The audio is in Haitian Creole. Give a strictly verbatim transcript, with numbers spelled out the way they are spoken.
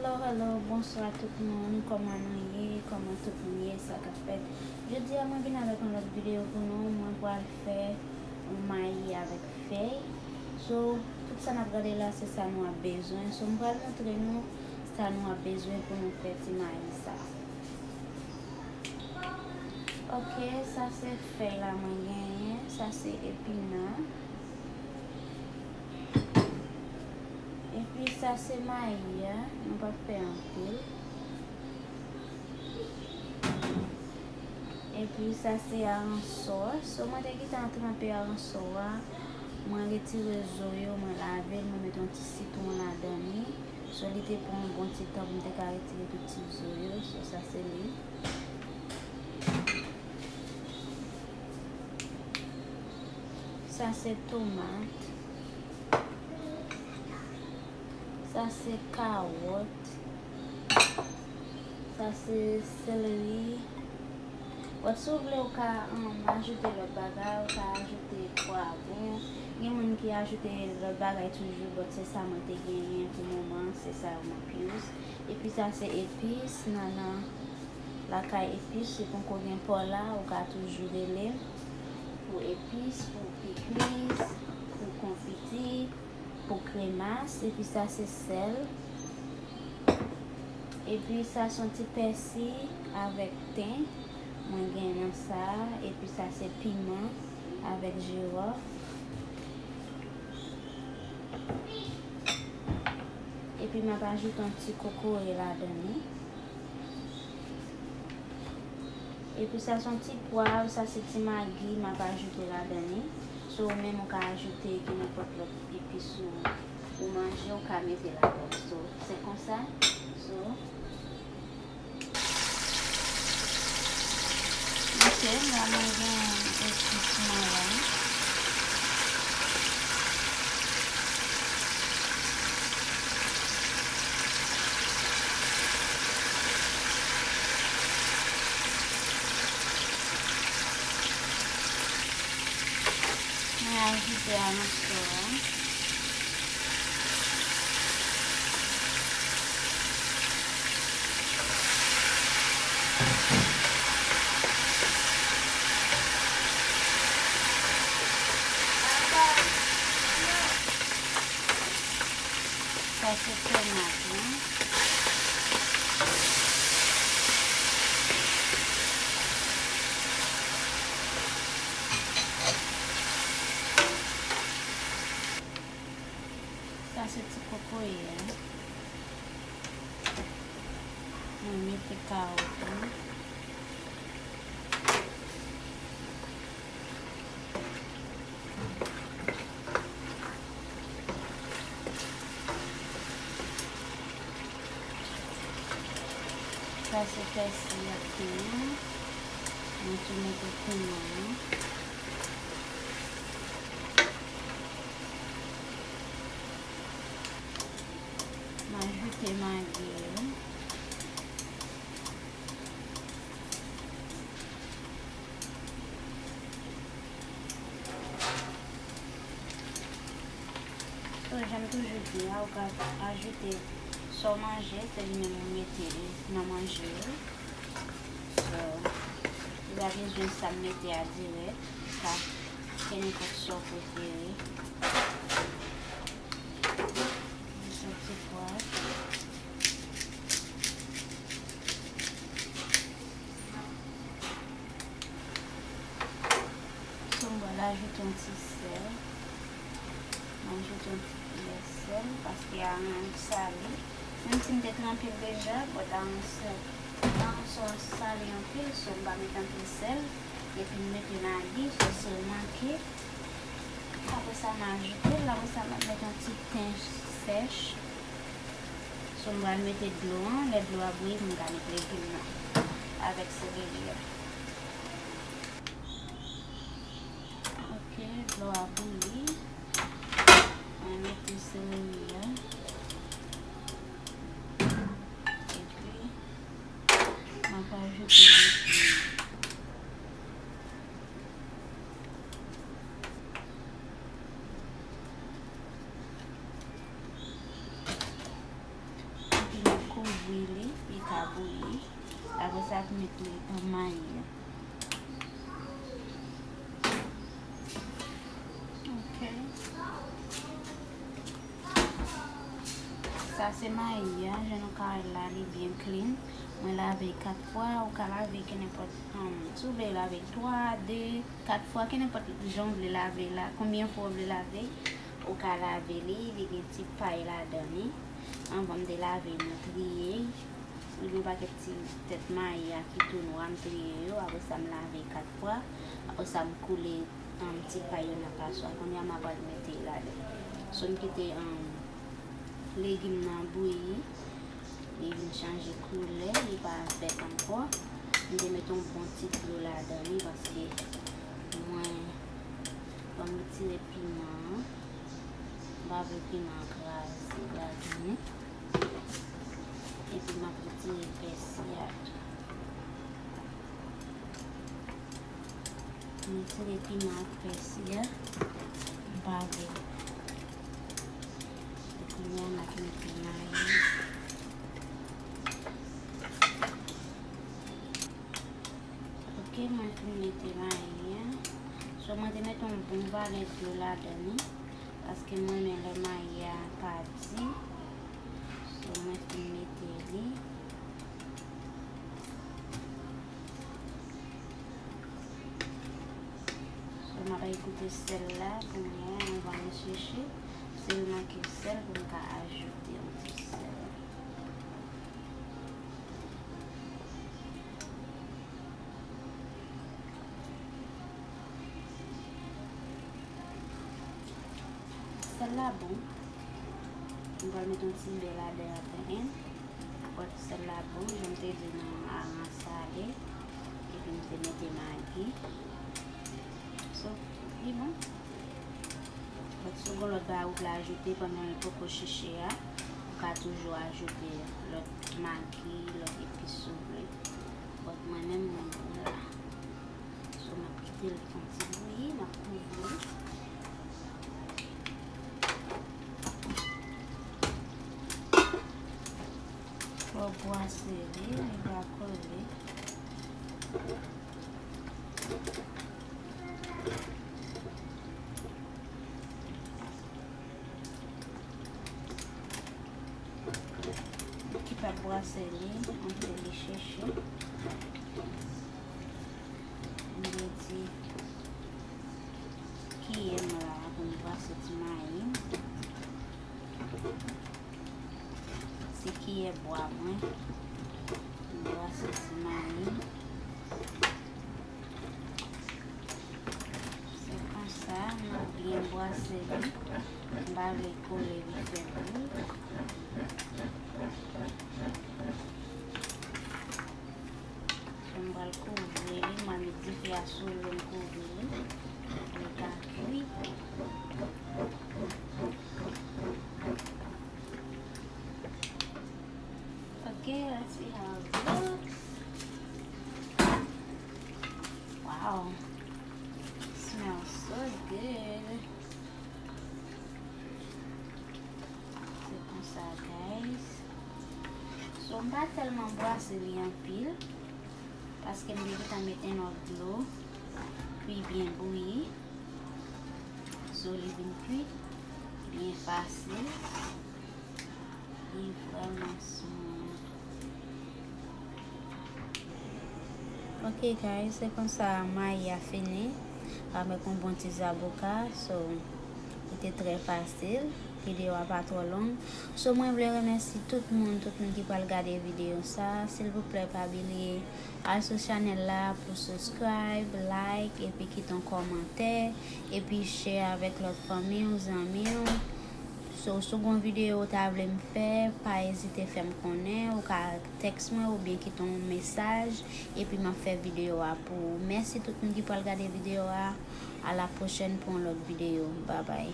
Hello, hello, bonswa tout moun. Kòman nou ye? Kòman tout moun ye? Sa k ap fèt? Jodi a, mwen vin avèk yon lòt videyo pou nou. Mwen pral fè yon mayi avèk fèy. So, tout sa n ap gade la, se sa nou ap bezwen. So, m pral montre nou sa nou ap bezwen pou nou fè ti mayi sa. Ok, sa se fèy la mwen genyen. Sa se epinan. Epi sa se mayi a, nou p ap fè anpil. Epi sa se aransò. So, mwen te gentan tranpe aransò a. Mwen retire zo yo, mwen lave l, mwen mete yon ti sitwon ladan li. So, li te pran yon bon ti tan pou m te ka retire tout ti zo yo. So, sa se li. Sa se tomat. Sa se kawòt. Sa se seleri. Bon, si w vle, ou ka, um, ajoute lòt bagay, ou ka ajoute pwavwon. Gen moun ki ajoute lòt bagay toujou, but se sa mwen te genyen pou moman, se sa yo m ap use. Epi sa se epis, nannan lakay epis, si w poko gen pa w la, ou ka toujou rele m pou epis, pou pikliz, pou konfiti, pou kremas, epi sa se sèl. Epi sa se yon ti pèsi avèk ten. Mwen gen nan sa, epi sa se piman avèk jiwòf. Epi m ap ajoute yon ti kokoye ladan li. Epi sa se yon ti pwav, sa se ti magi m ap ajoute ladan li. So, ou menm ou ka ajoute ki nenpòt lòt epis ou, ou manje, ou ka mete ladan. So, se konsa. So, ok, la mwen gen epis mwen la. Mwen ajoute aransò a. Sa se tomat lan. Sa se ti kokoye a. Mwen mete kawòt lan. Sa se pèsi ak piman. Mwen tou mete piman an. M ajoute magi yo. So, jan m toujou di a, ou ka ajoute sa w manje, se li menm ou mete nan manje yo. So, ou pa bezwen sa m mete a dirèk, ou ka fè nenpòt sa w prefere. Jis yon ti pwav. So, m pral ajoute yon ti sèl. M ajoute yon ti kiyè sèl, paske a rann sale. Menm si m te tranpe l deja, but a rann sèl. A rann sa sale anpil, so m pa met anpil sèl. Epi m mete magi, so si l manke. Apre sa, m ajoute l. Apre sa, m ap met yon ti ten sèch. So, m pral mete dlo an. Lè dlo a bouyi, m ka met legim nan avèk seleri a. Ok, dlo a bouyi. Mwen mete seleri a. Epi, m ap ajoute legim. Epi m ap Bouyi li, li ka bouyi. Apre sa, pou met li nan mayi a. Ok. Sa se mayi a, jan nou ka wè la, li byen clean. Mwen lave l kat fwa, ou ka lave kenenpòt, um, si w vle lave l twa, de, kat fwa, kenenpòt jan w vle lave la, konbyen fwa w vle lave, ou ka lave li, li gen ti pay ladan li. Anvan m te lave l, mwen triye l. Li gen yon pakèt ti tèt mayi a ki tou nwa, m triye yo. Apre sa, m lave kat fwa. Apre sa, m koule, um, ti pay yo nan paswa. Kounye a, m apral mete l ladan. So, m kite, um, legim nan bouyi. Li vin chanje koulè, li pa vèt ankò. M te mete yon bon ti dlo ladan li paske mwen, ban m retire piman an. M pa vle piman an kraze ladan li. Epi m ap retire pèsi a tou. M retire piman ak pèsi a. M pa vle. Kounye a n ap mete mayi. Ok, mwen fin mete mayi a. So, mwen te mete yon bon valè dlo ladan li. Paske mwen renmen lè mayi a pa di. So, mwen fin mete li. So, m ap al goute sèl la, kounye a, anvan m chèche. Si l manke sèl, pou m ka ajoute yon ti sèl. Sèl la bon. M pral met yon ti bè ladan an. But sèl la bon, jan m te di nan aran sale. Epi m te mete magi. So, li bon. But si w gen lòt bagay ou vle ajoute pandan l poko chiche a, ou ka toujou ajoute lòt magi, lòt epis si w vle. But mwen menm, mwen bon la. So, m ap kite l fè yon ti bouyi, m ap kouvri l. Fò w bwase li, li pa kole. Ki pa bwase li, antre li chèche. M mete kiyè m la pou m bwase ti mayi m. Se kiyè bwa mwen. M bwase ti mayi m. Se konsa, m ap byen bwase li. M pa vle kole li fè bri. So, m pral kouvri li, m pral met dife a sou lo, m kouvri li. Pou li ka kwi. Okay, let's see how it looks. Wow. Smells so good. Se konsa, guys. So, m pa tèlman bwase li anpil, paske m te gentan met yon lòt dlo, kwi byen bouyi. So, li vin kwi byen fasil. Li vrèman smooth. Ok, guys, se konsa mayi a fini. Avèk yon bon ti zaboka, so, li te trè fasil. Videyo a pa twò long. So, mwen vle remèsye tout moun, tout moun ki pral gade videyo sa. Silvouplè, pa bliye al sou chanèl la pou subscribe, like, epi kite yon kòmantè, epi share avèk lòt fanmi w, zanmi w. So, si w gen yon videyo ou ta vle m fè, pa ezite fè m konnen, ou ka tèks mwen oubyen kite yon mesaj, epi m ap fè videyo a pou ou. Mèsi tout moun ki pral gade videyo a. A la pwochèn pou yon lòt videyo. Babay.